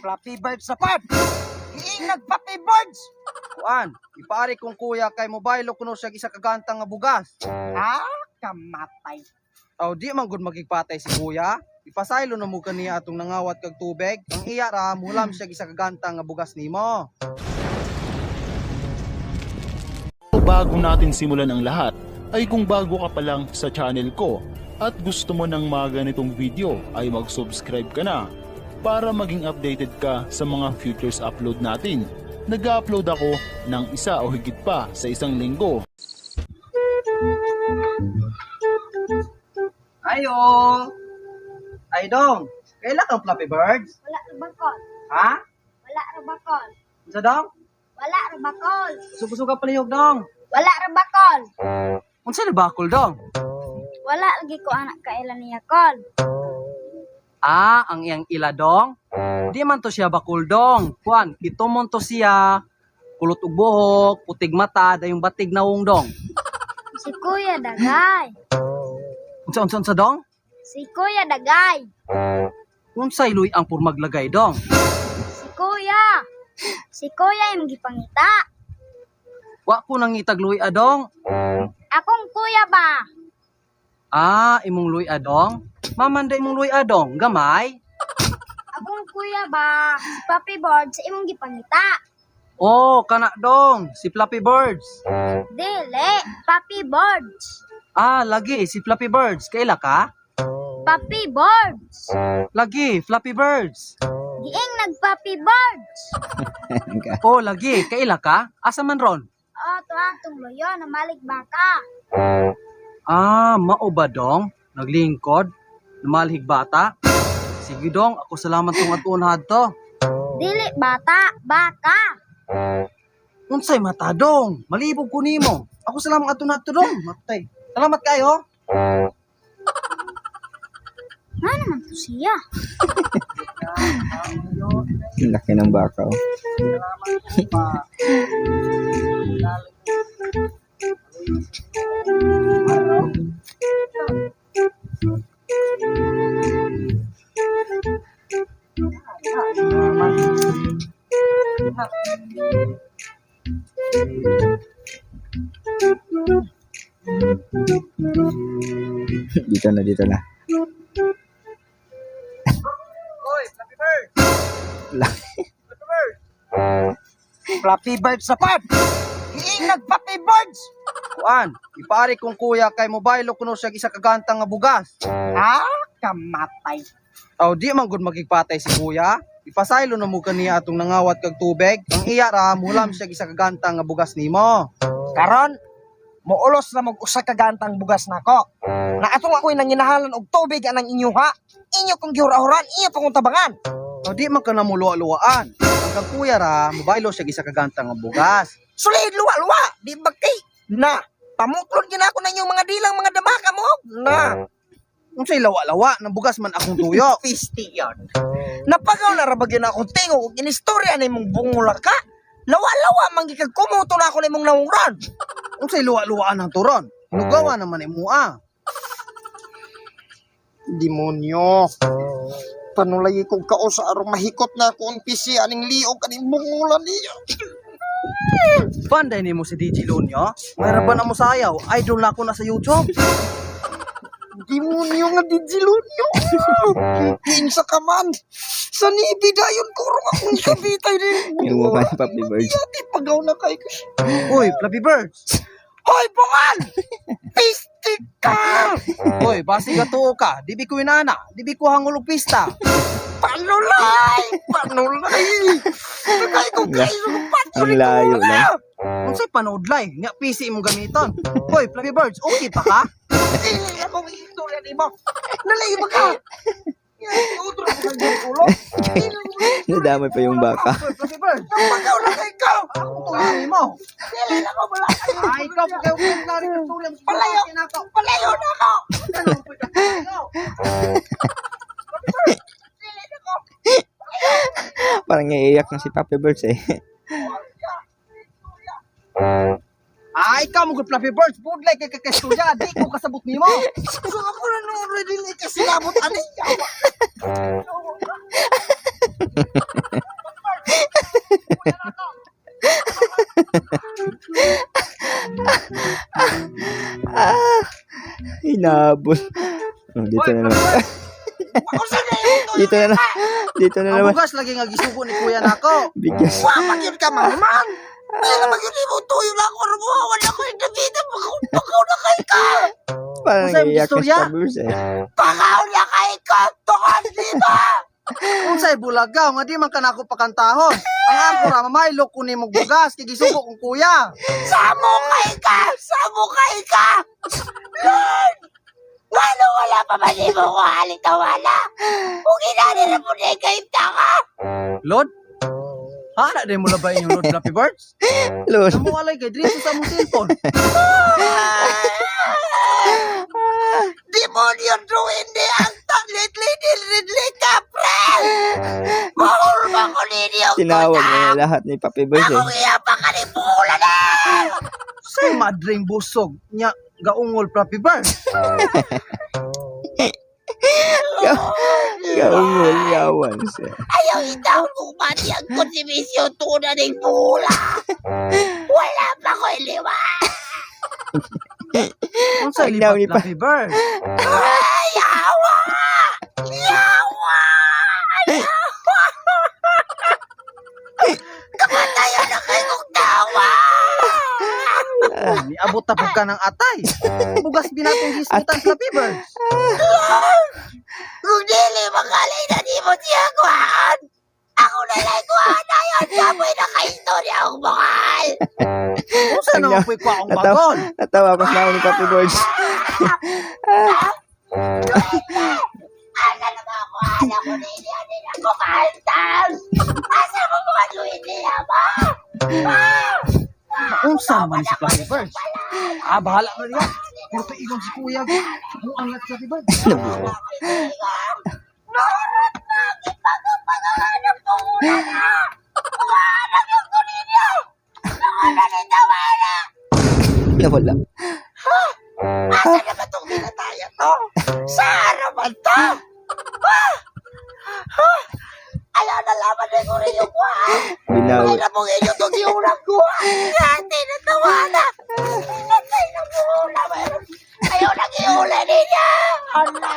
Flappy Bird sa pad. Iingag Flappy Birds. Kuan, ipaari kong kuya kay mobile kuno siya isa kagantang nga bugas. Ah, kamatay. Aw di man gud magigpatay si kuya. Ipasaylo na mo kaniya atong nangawat kag tubig. Ang iya ra mulam siya isa kagantang nga bugas nimo. Bago natin simulan ang lahat, ay kung bago ka pa lang sa channel ko at gusto mo ng mga ganitong video ay mag-subscribe ka na para maging updated ka sa mga futures upload natin. Nag-upload ako ng isa o higit pa sa isang linggo. Ayo. Ay dong, kaila kang Flappy Birds? Wala ra bakol. Ha? Wala ra bakol. Unsa dong? Wala ra bakol. Busog ka palihog dong. Wala ra bakol. Unsa na bakol dong? Wala lagi ko anak kaila niya kol. Ah, ang iyang ila dong. Di man to siya bakul dong. Kuan, ito mon to siya kulot og buhok, putig mata, dayong batig nawong dong. Si Kuya Dagay. Unsa unsa unsa dong? Si Kuya Dagay. Unsay luy ang purmaglagay dong? Si Kuya. Si Kuya imong gipangita. Wa ko nang itagluy adong. Akong kuya ba? Ah, imong luy adong. Mamanda imong luy adong, gamay. Akong kuya ba? Si Papi Bird sa imong gipangita. Oh, kana dong, si Flappy Birds. Dili, Papi Birds. Ah, lagi si Flappy Birds. Kaila ka? Papi Birds. Lagi, Flappy Birds. Giing nag Papi Birds. Oh, lagi, kaila ka? Asa man ron? Oh, tuwa tong luyo na malik baka. Ah, mao ba dong? Naglingkod? Namalhig bata? Sige dong, ako salamat tong atuon hadto. Dili bata, baka. Unsay mata dong? Malibog ko nimo. Ako salamat ato na dong. Matay. Salamat kayo. Nga naman to siya. Ang laki ng baka oh. Dito na, dito na. Oy, Flappy Bird. Flappy Bird. Flappy Bird sa pad. Iingag Flappy Birds. Kuan, ipaari kong kuya kay mobile kuno siya isa kagantang nga bugas. Ah, kamatay. Aw di man gud magigpatay si kuya. Ipasaylo na mo kaniya atong nangawat kag tubig. Ang iya ra mulam siya isa kagantang nga bugas nimo. Karon, muulos na mag usa ka gantang bugas nako. Na atong ako'y nanginahalan og tubig anang inyuha. Inyo kong gihura-huran, inyo pong tabangan. Aw di man ka na muluwa-luwaan. Ang kang kuya ra mobile siya isa kagantang nga bugas. Sulid luwa-luwa, di ba kay? Na, pamuklod gina ako na inyong mga dilang mga damaka mo. Na, Unsay lawa-lawa nang bugas man akong tuyo. fisti yon. Napagaw na ra ba gyud akong tingog ug inistorya na imong bungula ka? Lawa-lawa man gikag kumuto na ako na imong nawungran. Unsay luwa-luwaan ang turon? Nugawa naman imo ah. Demonyo. Panulay kong kao sa arong mahikot na ako ang PC aning liog aning bungula niya. Panday nimo si DJ Lonyo. Mayra ba na mo sayaw? Idol na ako na sa YouTube. Demonyo nga dijilunyo. Kinsa ka man. Sa nibi dayon kurong akong kabitay din. Yung mukha ni Papi Birds. Yati pagaw na kay ko. Uy, Flappy Birds. Hoy, bungal! Pisti ka! Uy, basi ka tuo ka. Dibi ko inana. Dibi ko hangulog pista. Panulay! Panulay! Kay ko kay Ang layo lang. Unsay panoodlay? Nga PC imong gamiton. Uy, Flappy Birds, okay pa ka? Dili ako istorya nimo. Nalay ba ka? Utro ko sa ulo. Nadamay pa yung baka. Uy, Flappy Birds. Pagaw na kay ka. Ako tuyo nimo. Dili na ko wala kayo. Ay, ikaw pa kayo kung nari ka tuyo. Palayo! Palayo na ako. Parang naiiyak na si Papi Birds eh. Ay, ikaw mo good Flappy Birds. Budlay kay kakasturya. Di ko kasabot nimo. So ako na nung dili ka sinabot ani. Yawa. Hinabol. Oh, dito na naman. Unsa na imong tuyo? Dito na naman. Dito na Ang naman. bugas lagi nga gisugo ni kuya nako. Bigas. Wa pa gyud ka mahuman. Ay na magyud imong tuyo na ako rubuha wala ko indabida pakaw na kay ka. Parang Unsa imong naiiyak na si istorya? Papi Birds eh. Pakaw na kay ka tukod di ba? Unsay bulagaw nga di man kanako pakantahon. Ang ako ra mamaylo ko nimo bugas kay gisugo kong kuya. Samo kay ka! Samo kay ka! Lord! Wala wala pa ba di mo ko wala? Kung inani na po na kay tanga! Lord? Hana din mo labay yung Lord Flappy Birds? Lord. Namo alay kay diri sa among cellphone. Demonyo duwende ang tanglit lidli ka, pre! Mahurma ko ninyo Tinawag na niya lahat ni Papi Birds eh. Ako iya pa kanipula na! Say madring busog nya gaungol Flappy Birds. Gaungol, gawan siya. Ayaw itaw kung pati ang konsimisyon tuna ng pula! Wala pa ko iliwa! Unsay Ang daw libat ni pa- Flappy Birds? Ay, yawa! Yawa! Yawa! Kamatayan na kayong tawa! Oh, niabot ta pud ka ng atay. Bugas binatong gisgutan Flappy Birds. Kung dili makalay na di mo siya kuhaan! Ako na lang kuhaan na yun! Saboy na kaistorya akong bukal! Unsa Ang naman daw- puy ko akong Natawa, bagol? natawa ko sa ni Papi Birds. Asa na ba ako? Ala ko na ini, ano na ako kaantam! Asa mo mga luwin niya ba? Unsa man si Flappy Birds? Ah, bahala na niya. Puro to ingon si kuya. Buang na si Flappy Birds. Norot na! Ipagpagawa ng pungula na! Kumahanap yung kuninyo! Nakala ni Tawala! Nawala. Asa na ba itong binataya to? Sa harapan to? Ha? Ha? Ayaw na laman na ko rin yung buwan! Binawi. Ay na pong inyo itong iulang ko! Ate na tawana! Natay na buhula! Ayaw na iula ninyo! Ala!